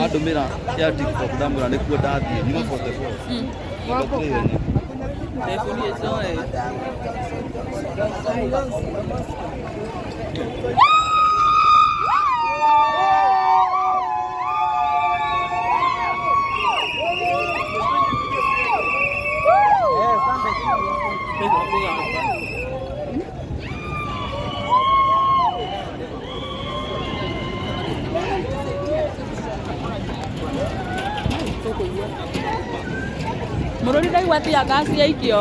Andũmĩra ya TikTok ndamwĩra nĩkuo ndathiĩ nyuma 44. Namba 3 ihenya. Mũrũri ndaigua tear gas yaikio.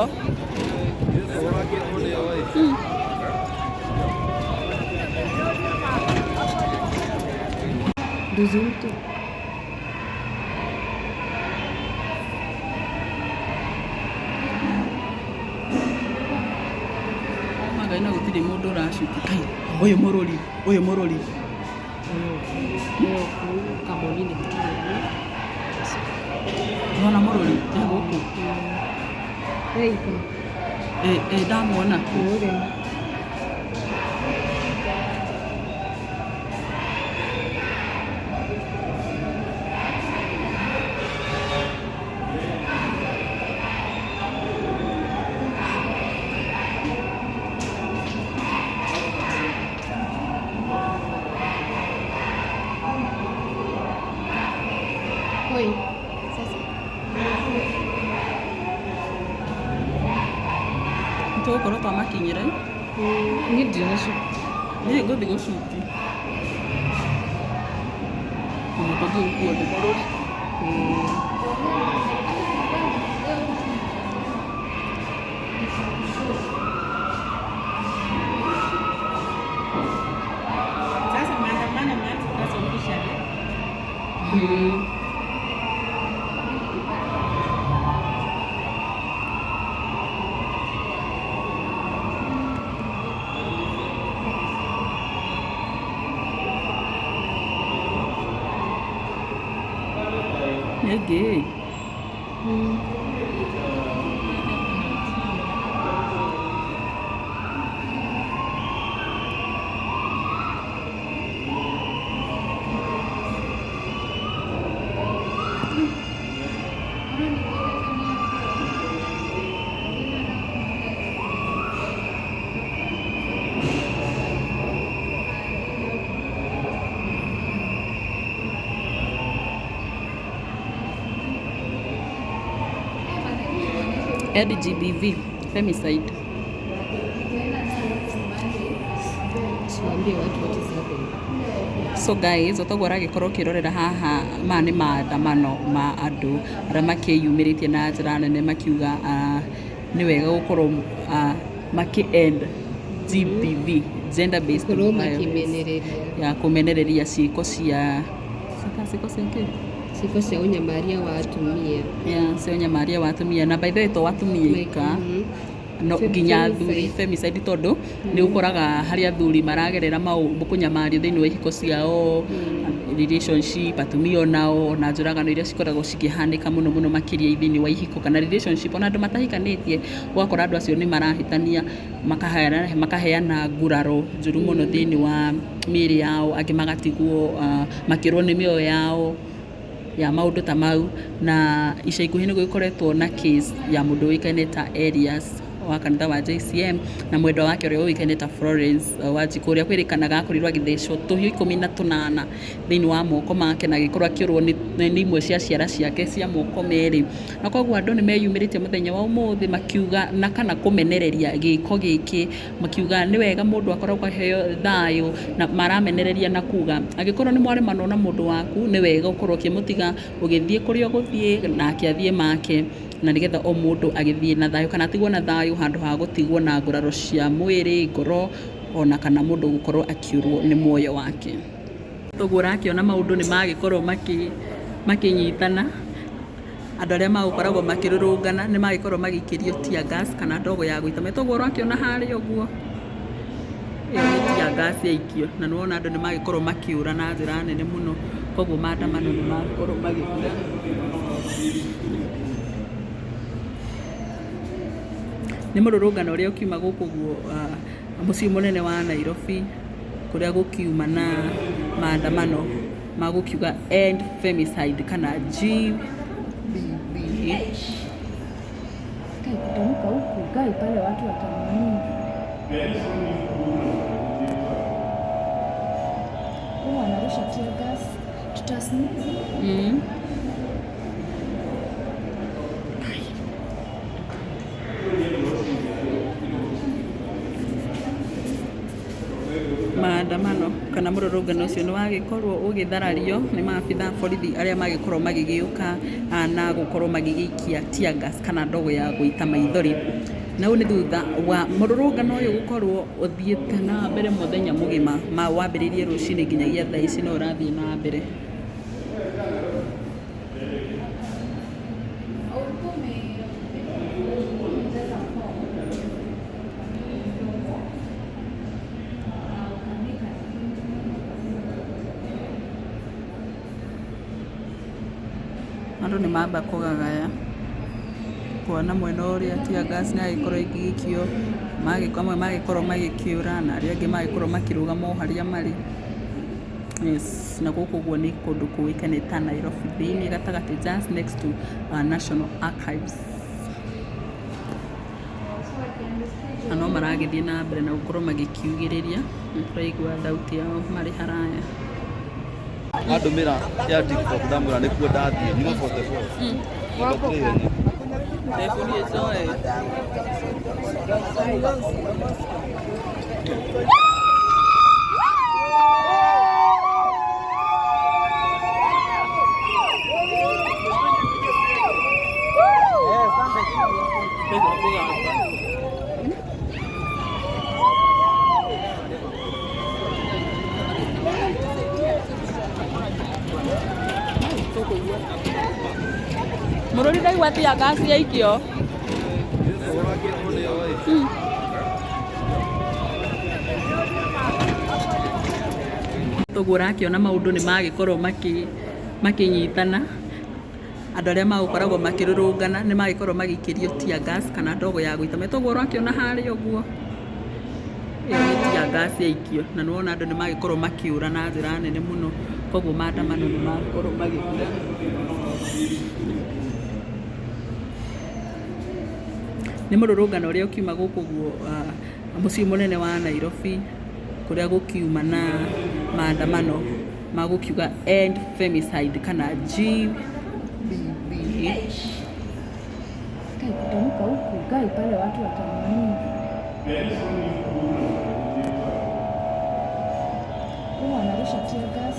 Nduzutu. Ngai na gũtirĩ mũndũ ũracuka. Kai, ũyũ mũrũri, ũyũ mũrũri. Ũyũ kũu Kamoni-inĩ gũtirĩ. Nĩwona mũrũri e gũkũ? Ĩĩ Ĩ ndamuona. Kũrĩa. Oi, sasa. Nĩtũgũkorwo twamakinyĩra. Niĩ ndiracuka. Niĩ ngũthiĩ gũcuki. Ona tũngĩgũkua nĩ mũrũri. Sasa maandamano yameanza sasa officially. Nĩ ngĩ. LGBV femicide. Tuambie watu what is happening. So guys, otoguo ũragĩkorwo ũkĩrorera haha maya nĩ maandamano ma andũ arĩa makĩyumĩrĩtie na njĩra nene makiuga nĩ wega gũkorwo makĩ end GBV, gender based Gũkorwo violence. makĩmenereria. Ya kũmenereria ciĩko cia ciĩko cia kĩ? Ciĩko cia ũnyamaria wa atumia. Ya, cia ũnyamaria wa atumia na by the way to atumia ika no nginya athuri femicide tondũ nĩ ũkoraga harĩ athuri maragerera maũndũ kũnyamario thĩinĩ wa ihiko ciao, relationship, atumia onao na njũragano iria cikoragwo cikĩhanĩka mũno mũno makĩria thĩinĩ wa ihiko kana relationship ona andũ matahikanĩtie ũgakora andũ acio nĩ marahĩtania makaheana nguraro njũru mũno thĩinĩ wa mĩĩrĩ yao, angĩ magatigwo makĩũrwo nĩ mĩoyo yao ya maũndũ ta mau. Na ica ikuhĩ nĩ gũgĩkoretwo na case ya mũndũ ũĩkaine ta Elias wa kanitha wa JCM na mwendwa wake ũrĩa ũĩkaine ta Florence Wanjikũ ũrĩa kwĩrĩkanaga akorirwo agĩthecwo tũhiũ 18 thĩinĩ wa moko make na agĩkorwo akĩũrwo nĩ imwe cia ciara ciake cia moko merĩ. Na koguo andũ nĩ meyumĩrĩtie mũthenya wa ũmũthĩ makiuga na kana kũmenereria gĩko gĩkĩ, makiuga nĩ wega mũndũ akoragwo aheo thayũ na maramenereria na kuga angĩkorwo nĩ mwaremanwo na mũndũ waku nĩ wega ũkorwo ũkĩmũtiga ũgĩthiĩ kũrĩa ũgũthiĩ nake athiĩ make na nĩgetha o mũndũ agĩthiĩ na thayũ kana atigwo na thayũ handũ ha gũtigwo na nguraro cia mwĩrĩ, ngoro ona kana mũndũ gũkorwo akĩũrwo nĩ muoyo wake. Toguo ũrakĩona maũndũ nĩ magĩkorwo makĩnyitana andũ arĩa magũkoragwo makĩrũrũngana nĩ magĩkorwo magĩikĩrio tear gas kana ndogo ya gũita maitho. Toguo ũrakĩona harĩa ũguo ĩyo nĩ tear gas yaikio na nĩ wona andũ nĩ magĩkorwo makĩũra na njĩra nene mũno koguo maandamano nĩ makorwo magĩthira. Nĩ mũrũrũngano ũrĩa ũkiuma gũkũ ũguo mũciĩ mũnene wa Nairobi kũrĩa gũkiuma na maandamano. Magũkiuga end femicide kana GBV. Kai kutamka huku, Kai pale watu watanini. Huwa wanarusha tear gas, tutasneeze. Maandamano kana mũrũrũngano ũcio nĩ wagĩkorwo ũgĩtharario nĩ maabitha a borithi arĩa magĩkorwo magĩgĩũka na gũkorwo magĩgĩikia tear gas kana ndogo ya gũita maithori. Na ũũ nĩ thutha wa mũrũrũngano ũyũ gũkorwo ũthiĩte na mbere mũthenya mũgima, ma wambĩrĩirie rũcinĩ nginyagia thaa ici no ũrathiĩ na mbere. Andũ nĩ mamba kũgagaya kuona mwena ũrĩa tear gas nĩ yagĩkorwo ĩgĩikio, amwe magĩkorwo magĩkĩũra na arĩa angĩ magĩkorwo makĩrũgama o harĩa marĩ. Yes, na gũkũ ũguo nĩ kũndũ kũĩkaine ta Nairobi thĩinĩ gatagatĩ, just next to National Archives. Na no maragĩthiĩ na mbere na gũkorwo magĩkiugĩrĩria, nĩ tũraigua thauti yao marĩ haraya. Andũmĩra ya TikTok ndamwĩra nĩkuo ndathiĩ nyuma 44. Namba 3 ihenya. Referee. Mũrũri ndaigua tear gas yaikio. Toguo ũrakĩona maũndũ nĩ magĩkorwo makĩnyitana, andũ arĩa magũkoragwo makĩrũrũngana nĩ magĩkorwo magĩikĩrio tear gas kana ndogo ya gũita maitho. Toguo ũrakĩona harĩa ũguo, ĩyo nĩ tear gas yaikio, na nĩwona andũ nĩ magĩkorwo makĩũra na njĩra nene mũno, koguo maandamano nĩ makorwo magĩthira. Nĩ mũrũrũngano ũrĩa ũkiuma gũkũ ũguo mũciĩ mũnene wa Nairobi, kũrĩa gũkiuma na maandamano ma gũkiuga end femicide kana GBV. Kai kutamka huku, Kai pale watu watanini. Huwa wanarusha tear gas,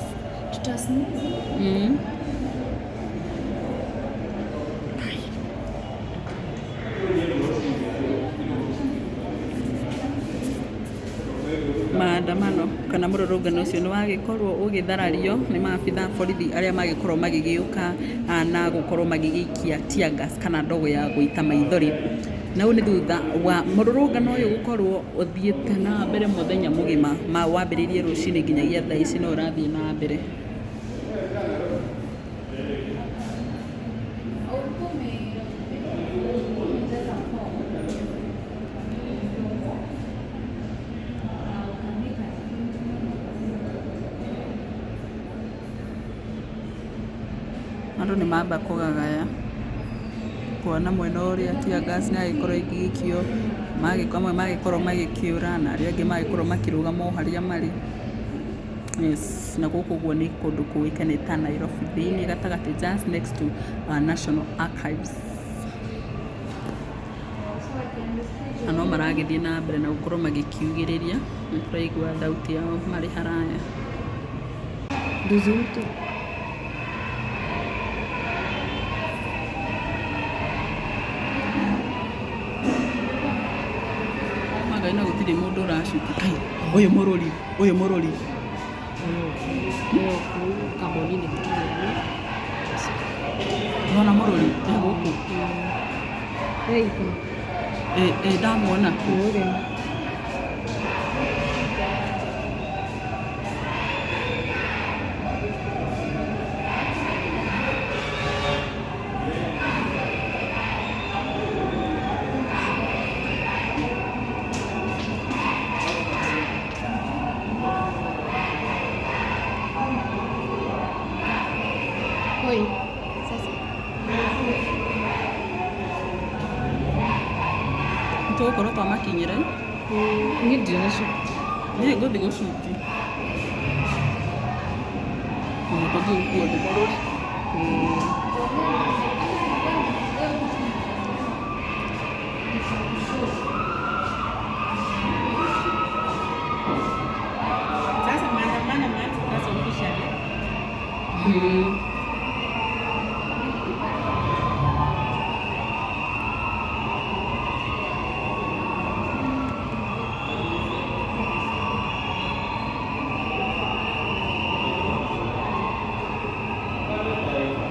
tutasneeze. Maandamano kana mũrũrũngano ũcio nĩ wagĩkorwo ũgĩtharario nĩ maabitha a borithi arĩa magĩkorwo magĩgĩũka na gũkorwo magĩgĩikia tear gas kana ndogo ya gũita maithori. Na ũũ nĩ thutha wa mũrũrũngano ũyũ gũkorwo ũthiĩte na mbere mũthenya mũgima, ma wambĩrĩirie rũcinĩ nginyagia thaa ici no ũrathiĩ na mbere. Andũ nĩ mamba kũgagaya kuona mwena ũrĩa tear gas nĩ yagĩkorwo ĩgĩikio, amwe magĩkorwo magĩkĩũra na arĩa angĩ magĩkorwo makĩrũgama o harĩa marĩ. Yes, na gũkũ ũguo nĩ kũndũ kũĩkaine ta Nairobi thĩinĩ gatagatĩ, just next to National Archives. Na no maragĩthiĩ na mbere na gũkorwo magĩkiugĩrĩria, nĩ tũraigua thauti yao marĩ haraya. Nduzutu. Ngai, na gũtirĩ mũndũ ũracuka. Kai, ũyũ mũrũri, ũyũ mũrũri. Ũyũ kũu kamoni-inĩ gũtirĩ. Nĩwona mũrũri e gũkũ? Ĩĩ. Ĩ ndamuona. Kũrĩa. Oi. Sasa. Nĩtũgũkorwo twamakinyĩra. Niĩ ndirĩ. Niĩ ngũthiĩ gũcuti. Ona tũngĩgũkua nĩ mũrũri. Sasa maandamano yameanza sasa officially.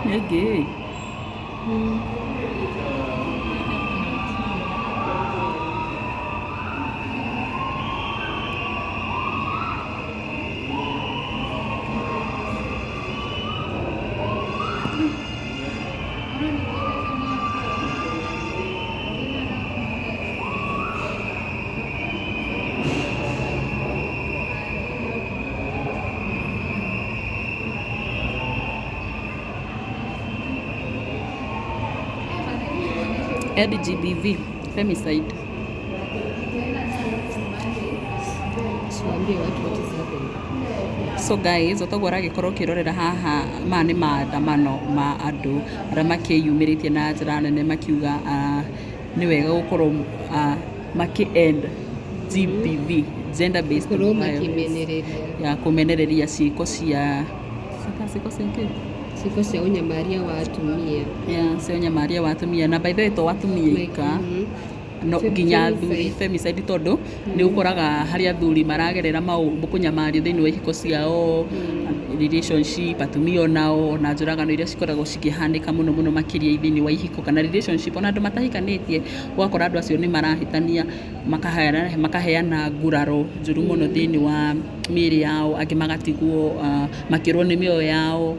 Nĩngĩ. LGBV femicide. Tuambie watu what is happening. So guys, otoguo ũragĩkorwo ũkĩrorera haha, maya nĩ maandamano ma andũ arĩa makĩyumĩrĩtie na njĩra nene makiuga nĩ wega gũkorwo makĩ end GBV, gender based Korwo violence. makĩmenereria Ya kũmenereria ciĩko cia ciĩko cia kĩ? ciĩko cia ũnyamaria wa atumia. Ya cia ũnyamaria wa atumia, na by the way to atumia ika, no nginya athuri femicide, tondũ nĩ ũkoraga harĩ athuri maragerera kũnyamario thĩinĩ wa ihiko ciao, relationship, atumia onao, na njũragano iria cikoragwo cikĩhanĩka mũno mũno makĩria thĩinĩ wa ihiko kana relationship, ona andũ matahikanĩtie, ũgakora andũ acio nĩ marahĩtania, makaheana nguraro njũru mũno thĩinĩ wa mĩĩrĩ yao, angĩ magatigwo makĩũrwo nĩ mĩoyo yao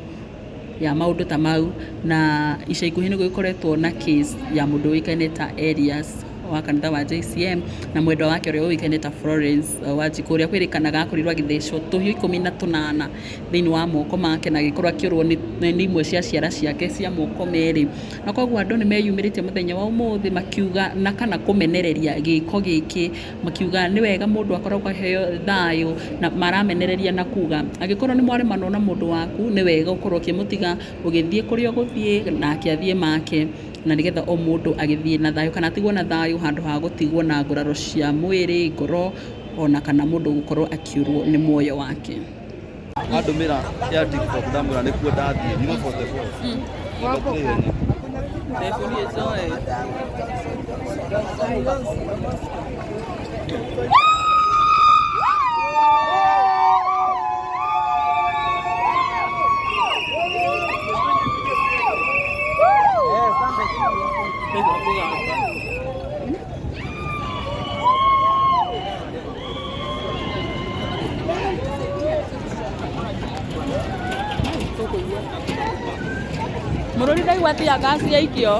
ya maũndũ ta mau. Na ica ikuhĩ nĩ gũgĩkoretwo na case ya mũndũ ũĩkaine ta Elias wa kanitha wa JCM na mwendwa wake ũrĩa ũĩkaine ta Florence Wanjikũ, ũrĩa kwĩrĩkanaga akorirwo agĩthecwo tũhiũ 18 thĩinĩ wa moko make na agĩkorwo akĩũrwo nĩ imwe cia ciara ciake cia moko merĩ. Na koguo andũ nĩ meyumĩrĩtie mũthenya wa ũmũthĩ makiuga na kana kũmenereria gĩko gĩkĩ, makiuga nĩ wega mũndũ akoragwo aheo thayũ, na maramenereria na kuga angĩkorwo nĩ mwaremanwo na mũndũ waku, nĩ wega ũkorwo ũkĩmũtiga ũgĩthiĩ kũrĩa ũgũthiĩ nake athiĩ make, na nĩgetha o mũndũ agĩthiĩ na thayũ kana atigwo na thayũ handũ ha gũtigwo na nguraro cia mwĩrĩ, ngoro, ona kana mũndũ gũkorwo akĩũrwo nĩ muoyo wake. Andũmĩra ya TikTok ndamwĩra nĩkuo ndathiĩ nyuma 44. Namba 3 ihenya. Mũrũri ndaigua tear gas yaikio.